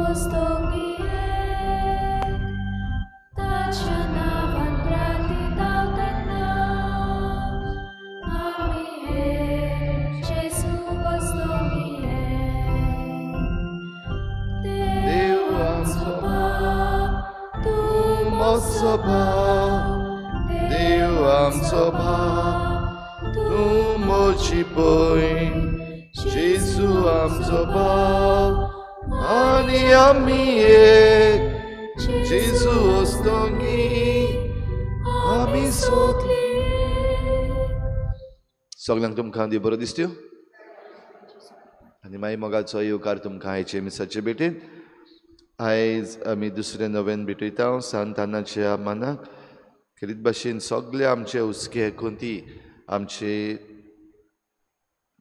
वस्तोंगी एक, ताच्या नांवान प्रार्थीताव तेन्ना आमी एक, जेजू वस्तोंगी एक. देव आमचो बाप, तूं म्हजो भाव, देव आमचो बाप, तूं म्हजी भयण, जेजू आमचो भाव आनी आमी एक, जेजू वस्तोंगी आमी सगळीं एक. सगल्यांक तुमकां देव बरो दिसत्यो आनी मागीर मोगाचो येवकार तुमकां आयचे मिसाचे भेटेन. आयज आमी दुसरें नवेन भेटयता सांतानाच्या मानाक. खेरीत भाशेन सगळे आमचे हुस्के कोंती, आमचे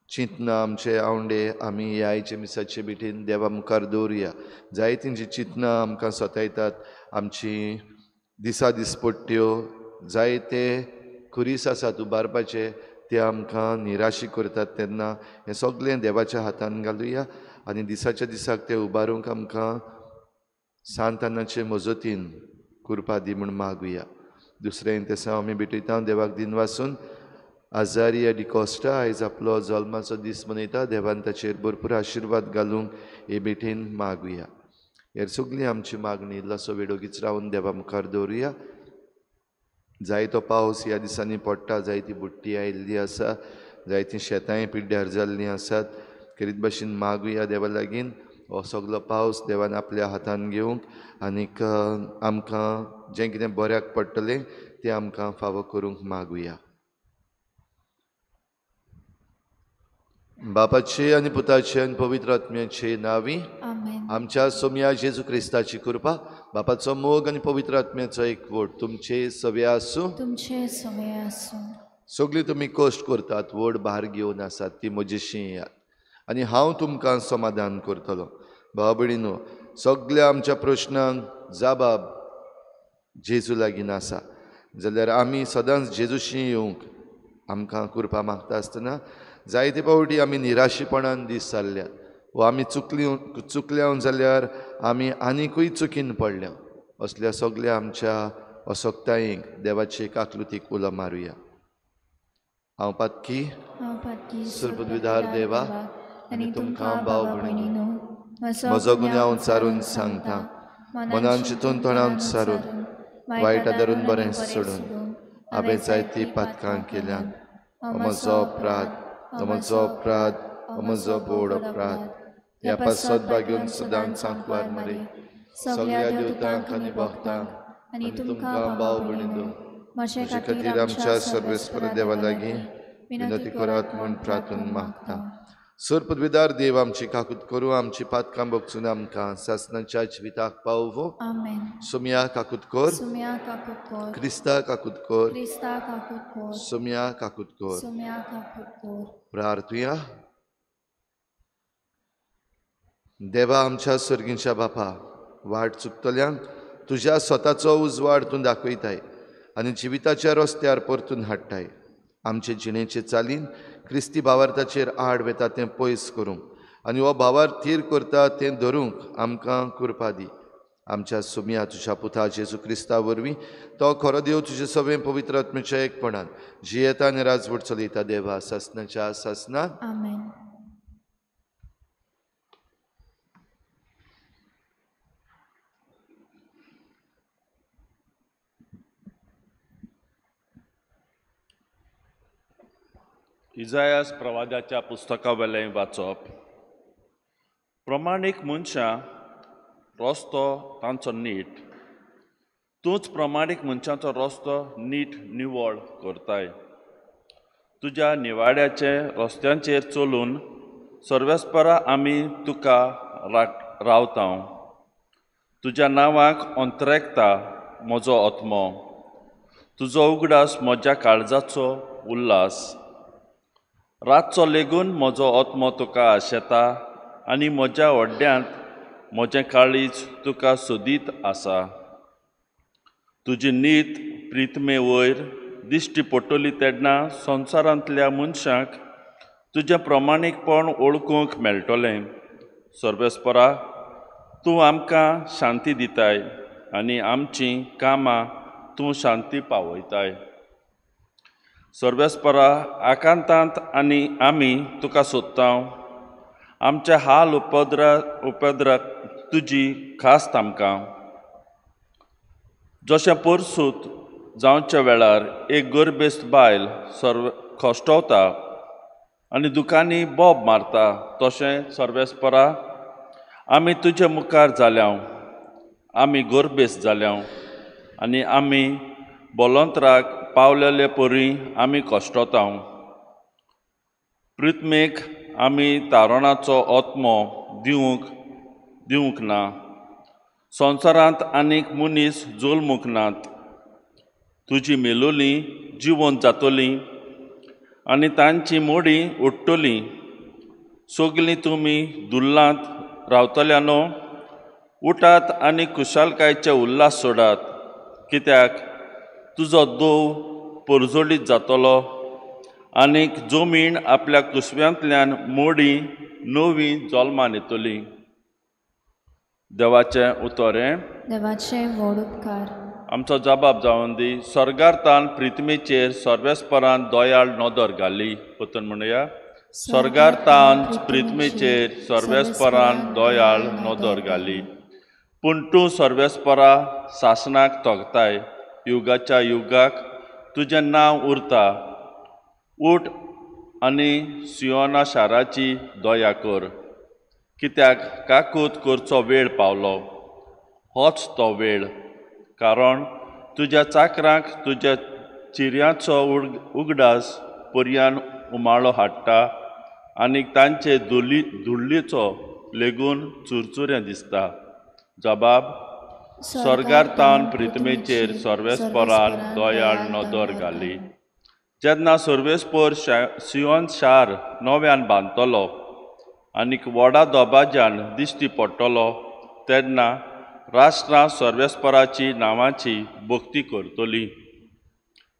चिंतना, आमचे आवंडे आमी ह्या आयचे मिसाचे भेटेन देवा मुखार दवरुया. जायतीं जी चिंतनां आमकां सतायतात, आमची दिसा दिसपट्ट्यो जायते खुरीस आसात उबारपाचे, ते आमकां निराशी करतात. तेन्ना हें सगळें देवाच्या हातान घालुया आनी दिसाच्या दिसाक ते उबारूंक आमकां सांतानाचे मजतीन कृपा दी म्हूण मागुया. दुसरें तेसांव आमी भेटयता देवाक दिनवासून. आजारिया डिकोस्टा आयज आपलो जल्माचो दीस मनयता. देवान ताचेर भरपूर आशिर्वाद घालूंक हे भेटेन मागुया. हेर सगळी आमची मागणी इल्लोसो वेळ ओगीच रावन देवा मुखार दवरुया. जायतो पावस ह्या दिसांनी पडटा, जायती बुडटी आयिल्ली आसा, जायतीं शेतांय पिड्ड्यार जाल्लीं आसात. खेरीत भाशेन मागुया देवा लागीं हो सगलो पावस देवान आपल्या हातान घेवंक आनीक आमकां जें कितें बऱ्याक पडटलें तें आमकां फावो करूंक मागुया. बापाचे आनी पुताचे आनी पवित्र आत्म्याचे नांवी आमेन. आमच्या सोमया जेजू क्रिस्ताची कृपा, बापाचो मोग आनी पवित्र आत्म्याचो एकवट तुमचे सवे आसूं. तुमचे सवे आसूं. सगळीं तुमी कश्ट करतात, व्हड भार घेवन आसात, ती म्हजेशी येयात आनी हांव तुमकां समाधान करतलो. भाव भयणीनो, सगल्या आमच्या प्रश्नांक जबाब जेजू लागीं आसा. जाल्यार आमी सदांच जेजूशी येवंक आमकां कृपा मागता आसतना जायते फावटी आमी निराशीपणान दीस सारल्यात वा आमी चुकल्या जाल्यार आमी आनिकूय चुकीन पडल्या. असल्या सगल्या आमच्या असक्तायेंक देवाचे काकलुतीक उलो मारुया. हांव पातकी सुरपदविदार देवा आनी तुमकां भाव भयणीनो म्हजो गुन्यांव चारून सांगता, मनान चिंतून तोंडान सारून वायट आदारून बरें सोडून हांवें जायतीं पातकां केल्यात. म्हजो अपराध, म्हजो अपराध, म्हजो बोड अपराध. ह्या पासत बागेवन सदांच सांकवार मरे सगळ्या देवतांक आनी भक्तांक आनी तुमकां भाव भयणीनो म्हजे खातीर आमच्या सर्वेस्पर देवा लागीं विनंती करात म्हूण प्रार्थना मागता. सरपदविदार देव आमची काकूत करूं, आमची पातकां भोगसून आमकां सासणाच्या जिविताक पावो. आमेन. सोमया काकूत कर, सुम्या काकूत कर, क्रिस्ता काकूत कर, क्रिस्ता काकूत कर, सोमया काकूत कर. सुम्या काकूत कर. प्रार्थुया. देवा आमच्या सर्गींच्या बापा, वाट चुकतल्यांक तुज्या स्वताचो उजवाड तूं दाखयताय आनी जिविताच्या रस्त्यार परतून हाडटाय. आमचे जिणेचे चालीन क्रिस्ती भावार्थाचेर आड वेता तें पयस करूंक आनी हो भावार्थ थीर करता तें धरूंक आमकां कृपा दी. आमच्या सुमया तुज्या पुता जेजू क्रिस्ता वरवीं तो खरो देव तुजे सगळें पवित्र आत्म्याच्या एकपणान जियेता आनी राजवट चलयता देवा सासणाच्या सासणाक. आमेन. इजायास प्रवादाच्या पुस्तकावेलें वाचप. प्रमाणीक मनशां रस्तो तांचो नीट, तूंच प्रमाणीक मनशांचो रस्तो नीट निवळ करताय. तुज्या निवाड्याचे रस्त्यांचेर चलून सर्वेस्परा आमी तुका रावता. तुज्या नांवाक अंतरेकता म्हजो आत्मो, तुजो उगडास म्हज्या काळजाचो उल्हास. रातचो लेगून म्हजो आत्मो तुका आशेता आनी म्हज्या व्हड्ड्यांत म्हजें काळीज तुका सोदीत आसा. तुजी नीत प्रितमे वयर दिश्टी पडटली तेन्ना संवसारांतल्या मनशांक तुजें प्रमाणीकपण वळखूंक मेळटलें. सर्वेस्परा, तूं आमकां शांती दिताय आनी आमचीं कामां तूं शांती पावयताय. सर्वेस्परा, आकांतांत आनी आमी तुका सोदता. आमचे हाल उपद्रक तुजी खास आमकां. जशें परसूत जावच्या वेळार एक गर्भेस्त बायल सर्व कश्टवता आनी दुकांनी बोब मारता, तशें सर्वेस्परा आमी तुजे मुखार जाल्या. आमी गर्भेस्त जाल्या आनी आमी बोलोंतराक पावलेले परी आमी कश्टवता. पृथ्वीक आमी तारणाचो आत्मो दिवंक ना. संवसारांत आनीक मनीस जल्मूंक नात. तुजी मेलोली जिवन जातली आनी तांची मोडी उडटली. सगलीं तुमी दुल्लांत रावतल्यानो, उठात आनी खुशालकायेचे उल्हास सोडात, कित्याक तुजो दोव परजळीत जातलो आनीक जमीन आपल्या कुसव्यांतल्यान मोडी नवी जल्मान येतली. देवाचें उतर हें. देवाचें व्हड उपकार. आमचो जबाब जावन दी. स्वर्गार तान पृथ्वीचेर सर्वेस्परान दयाळ नदर घाली. परतून म्हणुया, स्वर्गार तान पृथ्वीचेर सर्वेस्परान दयाळ नदर घाली. पूण तूं सर्वेस्परा सासणाक तोगताय, युगाच्या युगाक तुजें नांव उरता. उठ आनी सियोना शाराची दया कर, कित्याक काकूत करचो वेळ पावलो. होच तो वेळ, कारण तुज्या चाकरांक तुज्या चिऱ्यांचो उगडास पर्यान उमाळो हाडटा आनी तांचे धुल्लीचो लेगून चुरचुरें दिसता. जबाब, स्वर्गार तावन पृथ्वीचेर सर्वेस्परान दयाळ नदर घाली. जेन्ना सर्वेस्पर सियोन शार नव्यान बांदतलो आनीक व्हडा दबाज्यान दिश्टी पडटलो, तेन्ना राष्ट्रां सर्वेस्पराची नांवाची भक्ती करतली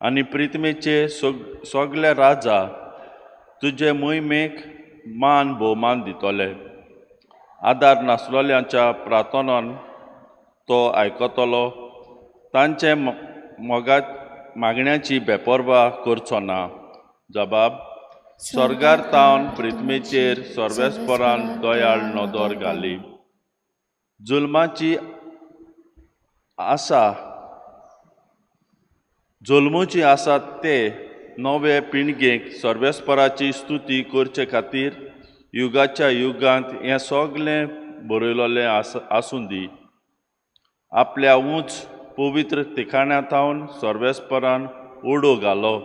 आनी पृथ्वीचे सगळे राजा तुजे मोहिमेक मान भोवमान दितले. आदार नासलेल्यांच्या प्रार्थनान तो आयकतलो, तांचे मोगा मागण्याची बेपर्वा करचो ना. जबाब, स्वर्गार तावन पृथ्वीचेर सर्वेस्परान दयाळ नदर घाली. जुलमाची आसा जल्मुची आसा ते नवे पिणगेक सर्वेस्पराची स्तुती करचे खातीर युगाच्या युगांत हें सगळें बरयलेलें आसूं दी. आपल्या उंच पवित्र ठिकाण्या थावन सर्वेस्परान उडो घालो.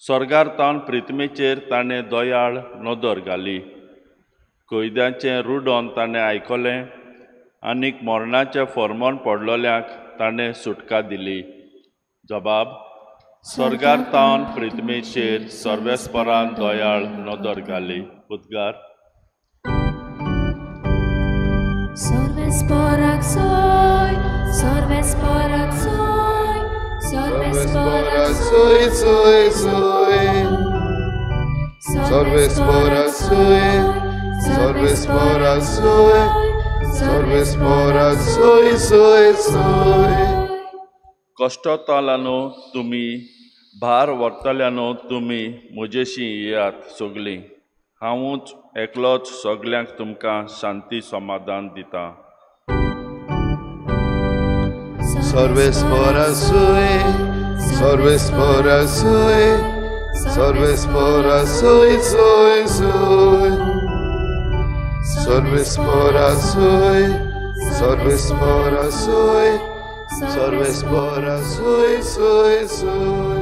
स्वर्गार तावन पृथ्वीचेर ताणें दयाळ नदर घाली. कैद्यांचें रुडोन ताणें आयकलें आनीक मरणाचें फर्मान पडलेल्यांक ताणें सुटका दिली. जबाब, स्वर्गार तावन पृथ्वीचेर सर्वेस्परान दयाळ नदर घाली. उद्गार. सर्वेस्पराक सोय, सर्वेस्पराक सोय, सर्वेस्पराक सोय, सोय, सोय. सर्वेस्पराक सोय, सर्वेस्पराक सोय, सर्वेस्पराक सोय, सोय, सोय. कश्टताल्यानो तुमी, भार व्हरतल्यानो तुमी म्हजेशी येयात सगळीं. हांवूच एकलोच सगल्यांक तुमकां शांती समाधान दिता. सर्वेस्परा सोय, सर्वेस्परा सोय, सर्वेस्परा सोय, सोय, सोय. सर्वेस्परा सोय, सर्वेस्परा सोय, सर्वेस्परा सोय, सोय, सोय.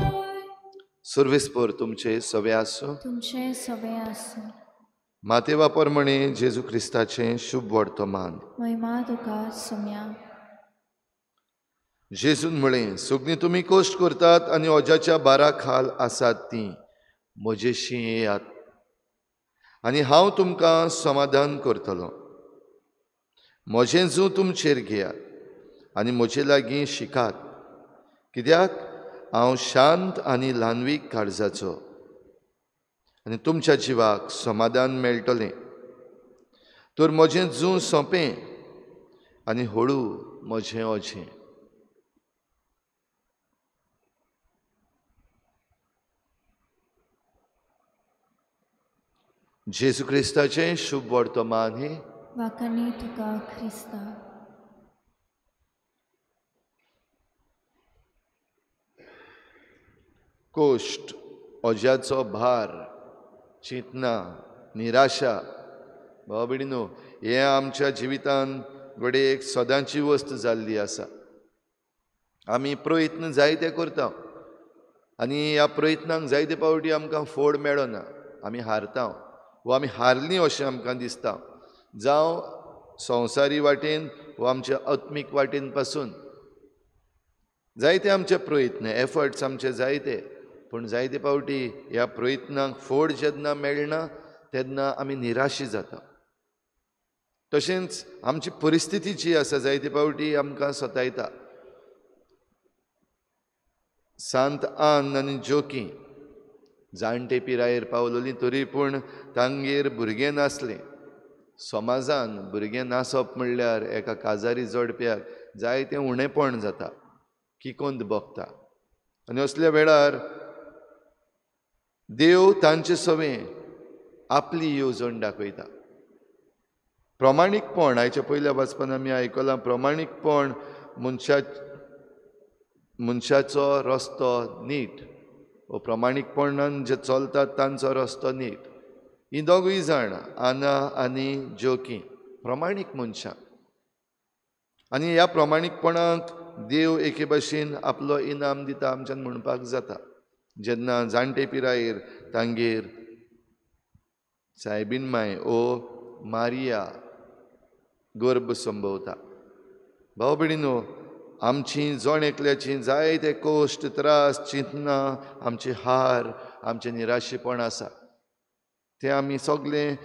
सर्वेस्पर तुमचे सवे आसूं. तुमचे सवे आसूं. मातेवा प्रमाणे जेजू क्रिस्ताचें शुभ वर्तमान. महिमा तुका सुम्या. जेजून म्हळें, सगळीं तुमी कश्ट करतात आनी ओजाच्या बारा खाल आसात तीं म्हजेशी येयात आनी हांव तुमकां समाधान करतलो. म्हजें जूं तुमचेर घेयात आनी म्हजे लागीं शिकात, कित्याक हांव शांत आनी ल्हानवीक काळजाचो आनी तुमच्या जिवाक समाधान मेळटलें. तर म्हजें जूं सोंपें आनी हळू म्हजें ओजें. जेजू क्रिस्ताचें शुभ वर्तमान हें. वाखाणी तुका क्रिस्ता. कोश्ट, ओज्याचो भार, चिंतना, निराशा, भाव भयणीनो, हें आमच्या जिवितान घडये एक सदांची वस्त जाल्ली आसा. आमी प्रयत्न जायते करता आनी ह्या प्रयत्नांक जायते पावटी आमकां फोड मेळना, आमी हारता वो आमी हारलीं अशें आमकां दिसता, जावं संवसारी वाटेन वो आमच्या आत्मीक वाटेन पासून. जायते आमचे प्रयत्न, एफर्ट्स आमचे जायते, पूण जायते पावटी ह्या प्रयत्नांक फोड जेन्ना मेळना तेन्ना आमी निराशी जाता. तशेंच आमची परिस्थिती जी आसा जायते पावटी आमकां सतायता. सांत आन आनी जोकी जाणटे पिरायेर पावलोली तरी पूण तांगेर भुरगें नासलें. समाजान भुरगें नासप म्हणल्यार एका काजारी जोडप्याक जायतें उणेपण जाता, किकोंत भोगता. आनी असल्या वेळार देव तांचे सवें आपली येवजण दाखयता. प्रमाणीकपण, आयच्या पयल्या वाचपान आमी आयकलां, प्रमाणीकपण मनशाचो रस्तो नीट, वो प्रमाणीकपणान जे चलतात तांचो रस्तो नीट. ही दोगूय जाण, आना आनी जोकी, प्रमाणीक मनशां. आनी ह्या प्रमाणीकपणाक देव एके भाशेन आपलो इनाम दिता आमच्यान म्हणपाक जाता. जेन्ना जाणटे पिरायेर तांगेर सायबीन माय ओ मारिया गर्भ संभवता. भाव भयणीनो, आमची जण एकल्याची जायते कश्ट, त्रास, चिंतना, आमची हार, आमचें निराशेपण आसा, तें आमी सगळें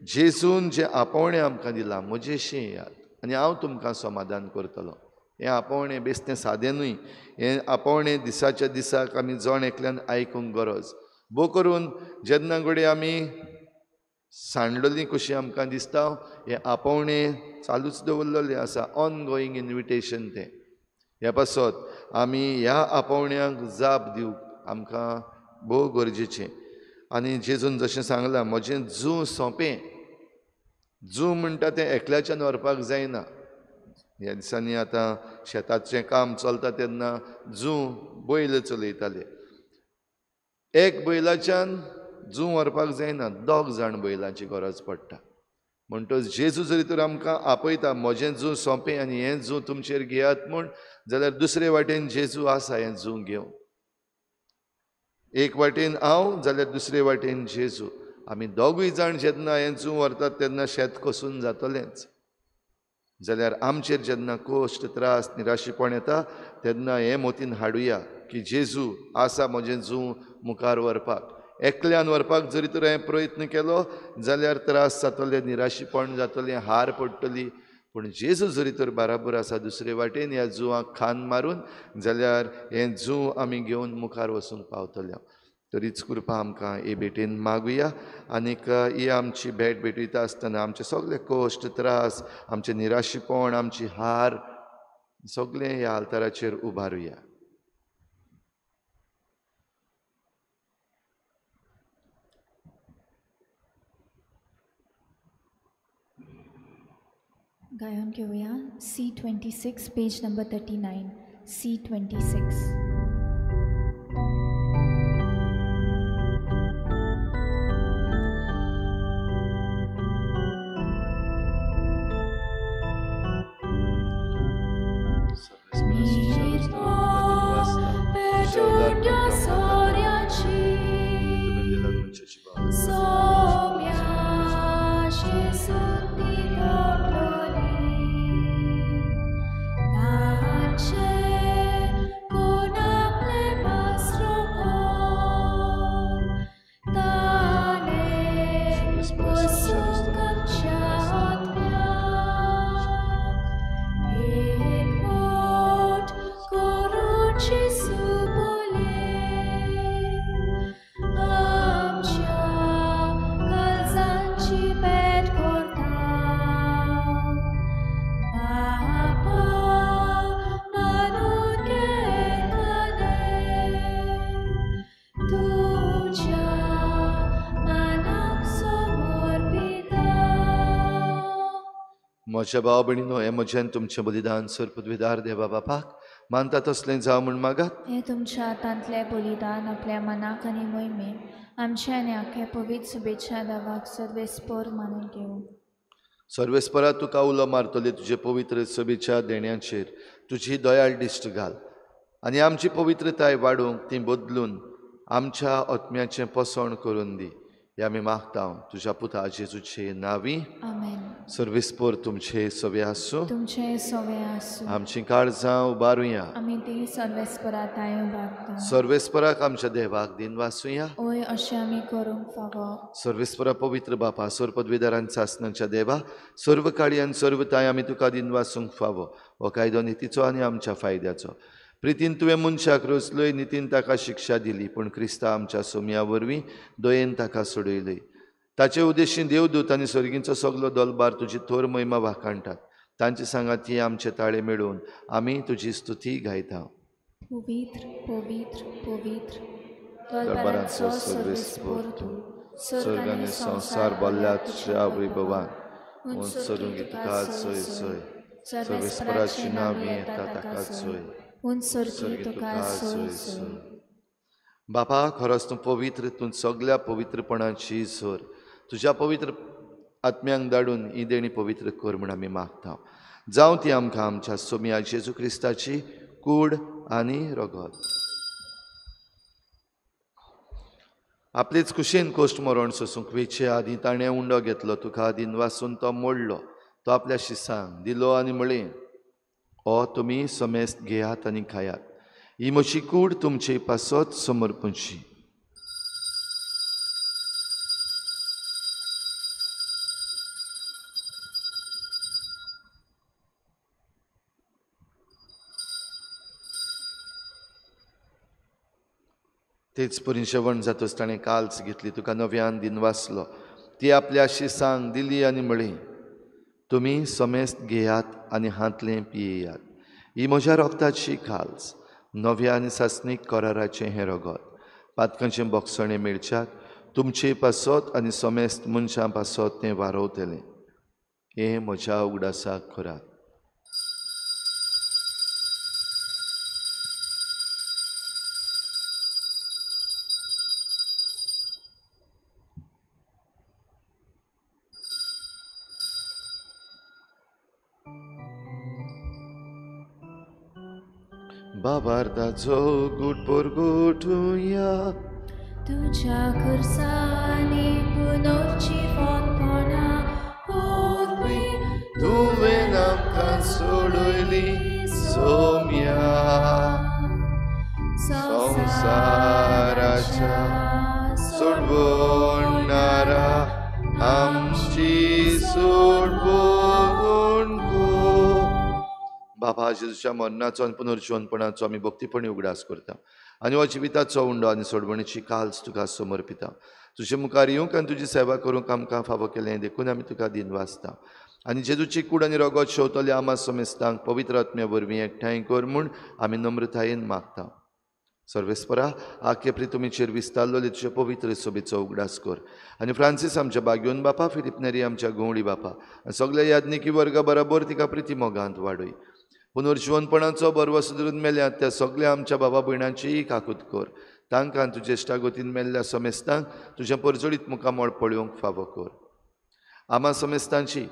जेजून जें आपोवणें आमकां दिलां, म्हजेशी येयात आनी हांव तुमकां समाधान करतलो. हें आपोवणें बेश्टें सादें न्हय, हें आपोवणें दिसाच्या दिसाक आमी जण एकल्यान आयकूंक गरज. भोव करून जेन्ना घडये आमी सांडलोली कशी आमकां दिसता, हें आपोवणें चालूच दवरलेलें आसा, ऑनगोईंग इन्विटेशन तें. ह्या पासत आमी ह्या आपोवण्याक जाप दिवंक आमकां भोव गरजेचें. आनी जेजून जशें सांगलां, म्हजें जूं सोंपें. जूं म्हणटा तें एकल्याच्यान व्हरपाक जायना. ह्या दिसांनी आतां शेताचें काम चलता तेन्ना जूं बैल चलयताले. एक बैलाच्यान जूं व्हरपाक जायना, दोग जाण बैलांची गरज पडटा. म्हणटच जेजू जरी तर आमकां आपयता, म्हजें जूं सोंपें आनी हें जूं तुमचेर घेयात म्हूण, जाल्यार दुसरे वाटेन जेजू आसा हें जूं घेवन. एक वाटेन हांव जाल्यार दुसरे वाटेन जेजू. आमी दोगूय जाण जेन्ना हें जूं व्हरतात तेन्ना शेत कसून जातलेंच. जाल्यार आमचेर जेन्ना कश्ट, त्रास, निराशेपण येता तेन्ना हें मोतीन हाडुया की जेजू आसा म्हजें जूं मुखार व्हरपाक. एकल्यान व्हरपाक जरी तर हांवें प्रयत्न केलो जाल्यार त्रास जातले, निराशेपण जातलें, हार पडटली. पूण जेजू जरी तर बाराबर आसा दुसरे वाटेन ह्या जुवाक खान मारून, जाल्यार हें जूं आमी घेवन मुखार वचूंक पावतले. तरीच कृपा आमकां हे भेटेन मागुया. आनीक ही आमची भेट भेटयता आसतना आमचे सगळे कश्ट, त्रास, आमचें निराशेपण, आमची हार सगळें ह्या आल्ताराचेर उबारुया. गायन घेवया C26, page number 39, C26. म्हज्या भाव भयणीनो, हें म्हजें तुमचें बलिदान सर पदवीदार देवा बापाक मानता तसलें जावं म्हूण मागात। हें तुमच्या हातांतलें बलिदान आपल्या मनाक आनी मोहिमेक आमच्या आनी आख्या पवित्र शुभेच्छा देवाक सर्वेस्पर मानून घेवं। सर्वेस्परा तुका उलो मारतले तुजे पवित्र सभेच्या देण्याचेर तुजी दयाळ दिश्ट घाल आनी आमची पवित्रताय वाडोवंक ती बदलून आमच्या आत्म्याचें पोसण करून दी। हे आमी मागता तुज्या पुता जेजूचे नांवी। आमेन। सर्वेस्पर तुमचे सवे आसूं। तुमचे सवे आसूं। आमची काळजां उबारुया। आमी ती सर्वेस्परा ताय उबारता। सर्वेस्पराक आमच्या देवाक दिनवासुया। ओय अशें आमी करूंक फावो। सर्वेस्परा पवित्र बापा, सर्व पदवीदारान सासनाच्या देवा, सर्व काळी आनी सर्व ताय आमी तुका दिनवासूंक फावो। हो कायदो नितीचो आनी आमच्या फायद्याचो। प्रितीन तुवें मनशाक रचलोय, नितीन ताका शिक्षा दिली, पूण क्रिस्ता आमच्या सोम्या वरवीं दयेन ताका सोडयलय। ताचे उद्देशीन देवदूत आनी सर्गींचो सगलो दलबार तुजी थोर महिमा वाखाणटात। तांचे सांगाती आमचे ताळे मेळोवन आमी तुजी स्तुती गायता। पवित्र पवित्र पवित्र दरबाराचो सर्वेस्पर तूं, स्वर्ग आनी संवसार भरल्या तुज्या वैभवान। उंच तुका सोय सोय, सर्वेस्पराची नांवी येता ताका सोय, उंच तुका सोय सोय। बापा, खरोच तूं पवित्र, तूं सगल्या पवित्रपणाची जोर। तुज्या पवित्र आत्म्यांक धाडून ही देणी पवित्र कर म्हूण आमी मागता। जावं ती आमकां आमच्या सोम्या जेजू क्रिस्ताची कूड आनी रगत। आपलेच कुशीन कोश्ट मरण सोसूंक वेचे आदीं ताणें उंडो घेतलो, तुका दिनवासून तो मोडलो, तो आपल्या शिसांक दिलो आनी म्हळें, ओ तुमी समेस्त घेयात आनी खायात, ही म्हजी कूड तुमचे पासत समर्पणची। तेच परी जेवण जातच ताणें काल्स घेतली, तुका नव्यान दिनवासलो, ती आपल्या शिसांक दिली आनी म्हळें, तुमी समेस्त घेयात आनी हांतलें पियेयात, ही म्हज्या रगताची काल्स, नव्या आनी सासणीक कराराचें हें रगत, पातकांचें बोगसणें मेळच्याक तुमचे पासत आनी समेस्त मनशां पासत तें वारवतलें। हें म्हज्या उगडासाक करात। बाबार्ताचो गुट परगटुया, तुज्या खुर्सांनी पुनर्जिवनपणा वरवीं तुवें आमकां सोडयली सोम्या, संवसाराच्या सोडवणारा आमची सोडवण कर। बाबा, जेजूच्या मरणाचो आनी पुनर्जिवनपणाचो आमी भक्तीपणी उगडास करता आनी हो जिविताचो उंडो आनी सोडवणीची काल्स तुका समर्पिता। तुजे मुखार येवंक आनी तुजी सेवा करूंक आमकां फावो केलें देखून आमी तुका दिनवासता। आनी जेजूची कूड आनी रगत शेवतले आमा समेस्तांक पवित्र आत्म्या वरवीं एकठांय कर म्हूण आमी नम्रतायेन मागता। सर्वेस्परा, आखे प्रितुमीचेर विस्तारलोले तुजे पवित्र सोबेचो उगडास कर आनी फ्रांसीस आमच्या बाग्योन बापा, फिलीप नेरी आमच्या गवळी बापा आनी सगल्या याज्ञिकी वर्गा बराबर तिका प्रिती मोगांत वाडय। पुनर्जिवनपणाचो बरवो सुदरून मेल्यात त्या सगल्या आमच्या बाबा भयणांचीय काकूत कर, तांकां तुजे इश्टागतीन मेल्ल्या समेस्तांक तुजें परजळीत मुखामळ पळोवंक फावो कर। आमा समेस्तांची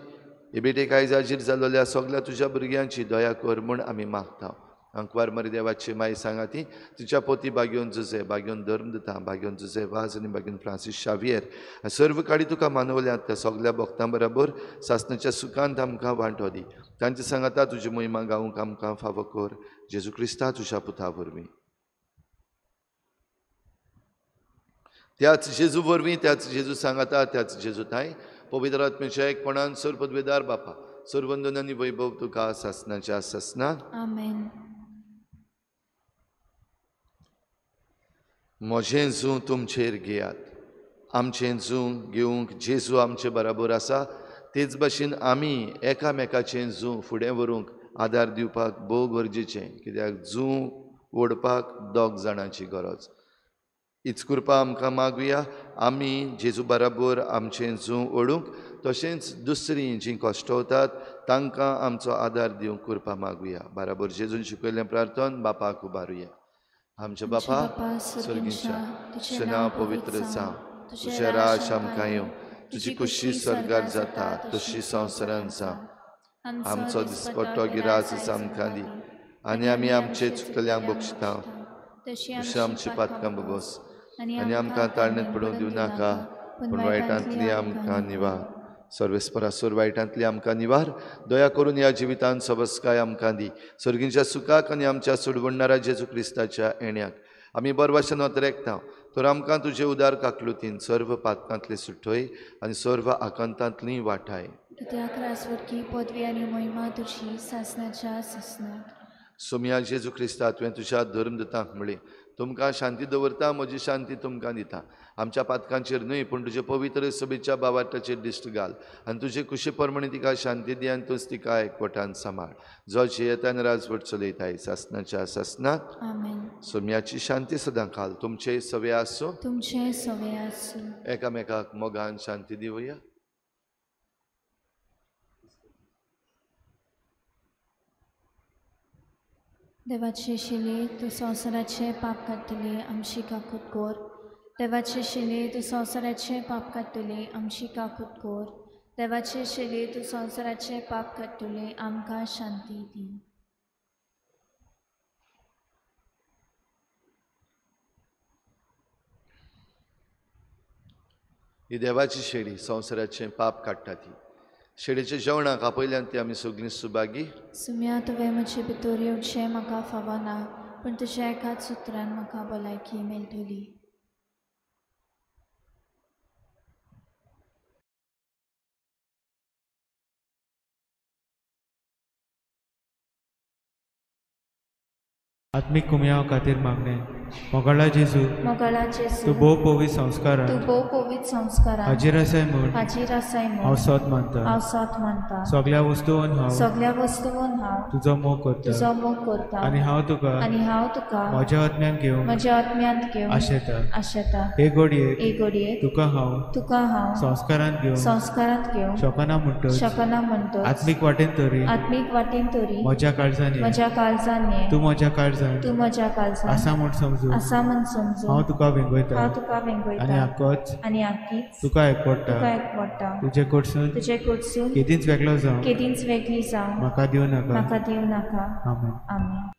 इबेटेक आयज हाजीर जाल्ल्या सगल्या तुज्या भुरग्यांची दया कर म्हूण आमी मागता। अंकवार मरी देवाची माई सांगाती तिच्या पोती बाग्योन जुजे, बाग्योन धर्मदूता, बाग्योन जुजे वाज आनी बाग्योन फ्रांसीस शावियर सर्व काडी तुका मानवल्यात त्या सगल्या भक्तां बराबर सासणाच्या सुखांत आमकां वांटो दी। तांचे सांगाता तुजी महिमा गावंक आमकां फावो कर, जेजू क्रिस्ता तुज्या पुता वरवीं। त्याच जेजू वरवीं, त्याच जेजू सांगाता, त्याच जेजू ताय पवित्र आत्म्याच्या एकपणान सर्व पदवेदार बापा, सर्वंदन आनी वैभव तुका सासणाच्या सासणाक। आमेन। म्हजें जूं तुमचेर घेयात, आमचें जूं घेवंक जेजू आमचे बराबर आसा, तेच भाशेन आमी एकामेकाचें जूं फुडें व्हरूंक आदार दिवपाक भोव गरजेचें, कित्याक जूं ओडपाक दोग जाणांची गरज। हीच कृपा आमकां मागुया, आमी जेजू बराबर आमचें जूं ओडूंक, तशेंच दुसरीं जीं कश्टवतात तांकां आमचो आदार दिवंक कृपा मागुया. बाराबर जेजून शिकयल्लें प्रार्थन बापाक उबारुया. आमच्या बापा स्वर्गींच्या, तुजें नांव पवित्र जावं, तुजें राज आमकां येवं, तुजी खुशी स्वर्गार जाता तशी संवसारांत जावं. आमचो दिसपट्टो गिरास आमकां दी आनी आमी आमचे चुकतल्यांक बक्षिता तशी आमची पातकां बगोस आनी आमकां ताळणेंत पडूंक दिवं नाका, पूण वायटांतली आमकां निवार. सर्वेस्परासूर वायटांतली आमकां निवार. दया करून ह्या जिवितांत सबसकाय आमकां दी. सर्गींच्या सुखाक आनी आमच्या सोडवणणारा जेजू क्रिस्ताच्या येण्याक आमी बरवाशेन वतरेकता, तर आमकां तुजे उदार काकलुतीन सर्व पातकांतली सुटय आनी सर्व आकांतांतली वाठाय. पदवी आनी महिमा तुजी सासणाच्या सासणाक. सोमया जेजू क्रिस्ता, तुवें तुज्या धर्मदूतांक म्हळें, तुमकां शांती दवरता, म्हजी शांती तुमकां दिता. आमच्या पातकांचेर न्हय पूण तुजे पवित्र सभेच्या बावाटाचेर दिश्ट घाल आनी तुजे कुशी प्रमाणे तिका शांती दी आनी तूंच तिका एकवटान सांबाळ, जो जियेता आनी राजवट चलयताय सासणाच्या सासणाक. आमेन. सोम्याची शांती सदां खाल तुमचे सवे आसूं, तुमचे सवे आसूं. एकामेकाक मोगान शांती दिवया. देवाचे शिले तूं संवसाराचें पाप काडटली आमची काकूत कोर. देवाचे शिले तूं संवसाराचें पाप काडटली आमची काकूत कोर. देवाचे शिले तूं संवसाराचें पाप काडटली आमकां शांती दी. ही देवाची शेळी संवसाराचें पाप काडटा ती शेळीच्या जेवणाक आपयल्यान ती आमी सगळीं सुभागी. सुम्या, तुवें म्हजे भितर येवचें म्हाका फावना, पूण तुज्या एकाच सुत्रान म्हाका भलायकी मेळटली. आत्मीक कुमयाव खातीर मागणें. मोगाळा जेजू, मोगाळा जेजू, तूं भोव पवित्र संस्कारान, तूं भोव पवित्र संस्कारान हाजीर आसाय म्हूण, हाजीर आसाय म्हूण हांव सत मानता, हांव सत मानता. सगळ्या वस्तून हांव, सगळ्या वस्तून हांव तुजो मोग करता, तुजो मोग करता आनी हांव तुका, आनी हांव तुका म्हज्या आत्म्यान घेवन, म्हज्या आत्म्यांत घेवन आशेता, आशेता. हे घडयेक, हे घडयेक तुका हांव, तुका हांव संस्कारांत घेवन, संस्कारांत घेवन शकना म्हणटच, शकना म्हणटच आत्मीक वाटेन तरी, आत्मीक वाटेन तरी म्हज्या काळजान, म्हज्या काळजान तूं म्हज्या काळजान, तूं म्हज्या काळजान आसा म्हूण समजून, आसा म्हूण समजून हांव तुका वेंगयता, हांव तुका वेंगयता आनी आकोच, आनी आकीच तुका एकवटा, तुका एकवटा. तुजे कडसून, तुजे कडसून केदींच वेगळो जावं, केदींच वेगळी जावं म्हाका दिवं नाका, म्हाका दिवं नाका. आमेन. आमेन.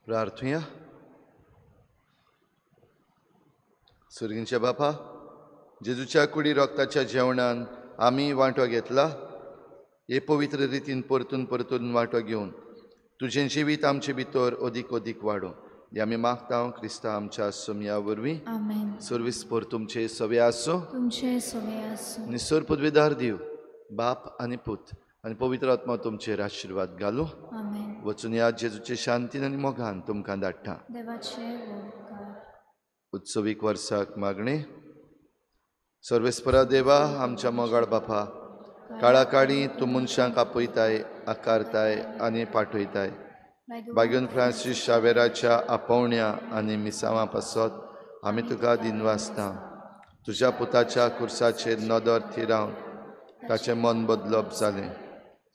प्रार्थुया. सुर्गींच्या बापा, जेजूच्या कुडी रक्ताच्या जेवणान आमी वांटो घेतला, हे पवित्र रितीन परतून परतून वांटो घेवन तुजें जिवीत आमचे भितर अदीक अदीक वाडोवं हे आमी मागता क्रिस्ता आमच्या सोमया वरवीं. आमेन. सर्वीस पर तुमचे सवे आसूं, तुमचे सवे आसूं. आनी सर पदवीदार दिव बाप आनी पूत आनी पवित्र आत्मा तुमचेर आशिर्वाद घालूं. आमेन. वचून ह्या जेजूचे शांतीन आनी मोगान तुमकां धाडटा. देवाचे उपकार. उत्सवीक वर्साक मागणें. सर्वेस्परा देवा, आमच्या मोगाळ बापा, काळाकाळी तूं मनशांक आपयताय, आकारताय आनी पाठयताय. बागेवन फ्रांसीस शावेराच्या आपोवण्या आनी मिसांवा पासत आमी तुका दिनवासता. तुज्या पुताच्या कुर्साचेर नदर थिरावन ताचें मन बदलप जालें.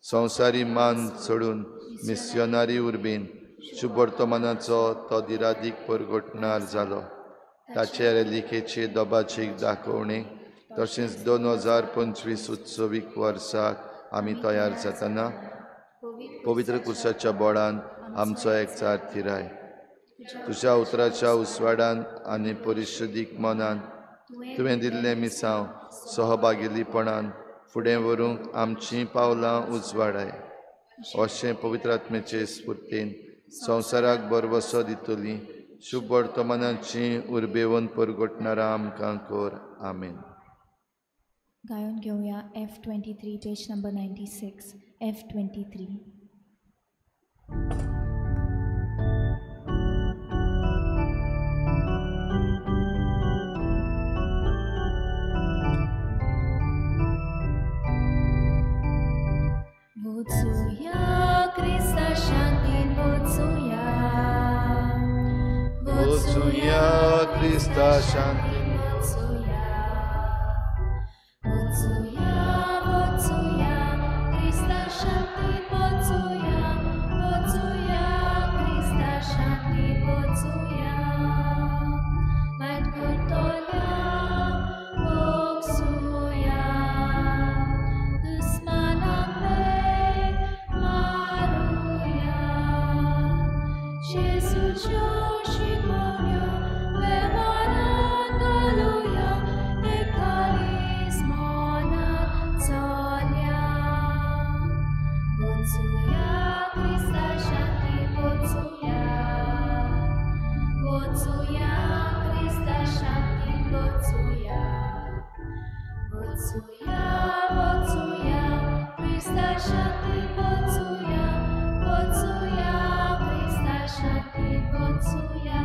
संवसारी मान सोडून मिस्योनारी उर्बेन शुभवर्तमानाचो तो दिरादीक परगटणार जालो. ताचे रेलिकेचे दोबाचीक दाखोवणे तशेंच 2025 उत्सवीक वर्साक आमी तयार जातना पवित्र कुर्साच्या बोडान आमचो एकचार थिराय. तुज्या उतराच्या उस्वाडान आनी परिशुदीक मनान तुवें दिल्लें मिसांव सहभागीपणान फुडें व्हरूंक आमचीं पावलां उजवाडाय. अशें पवित्र आत्म्याचे स्फुर्तीन संवसाराक भरवसो दितली शुभ वर्तमानाची उर्बेवन परगटणारा आमकां कर. आमेन. गायन घेवया F23 page number 96. F23. वचुया क्रिस्ता शांतीन वचुया, वचुया क्रिस्ता शांतीन वचुया, वचुया, वचुया क्रिस्ता शांतीन वचुया, वचुया क्रिस्ता शांतीन वचुया. वायट करतल्या भोगसुया, दुस्मानाक बेग मारुया. जेजूच्यो शिकवण्यो वेव्हारांत घालुया, एकालीस मनात चलया. वचुया क्रिस्ता शांतीन वचुया, वचुया क्रिस्ता शांतीन वचुया, वचुया, वचुया क्रिस्ता शांतीन वचुया, वचुया क्रिस्ता शांतीन वचुया.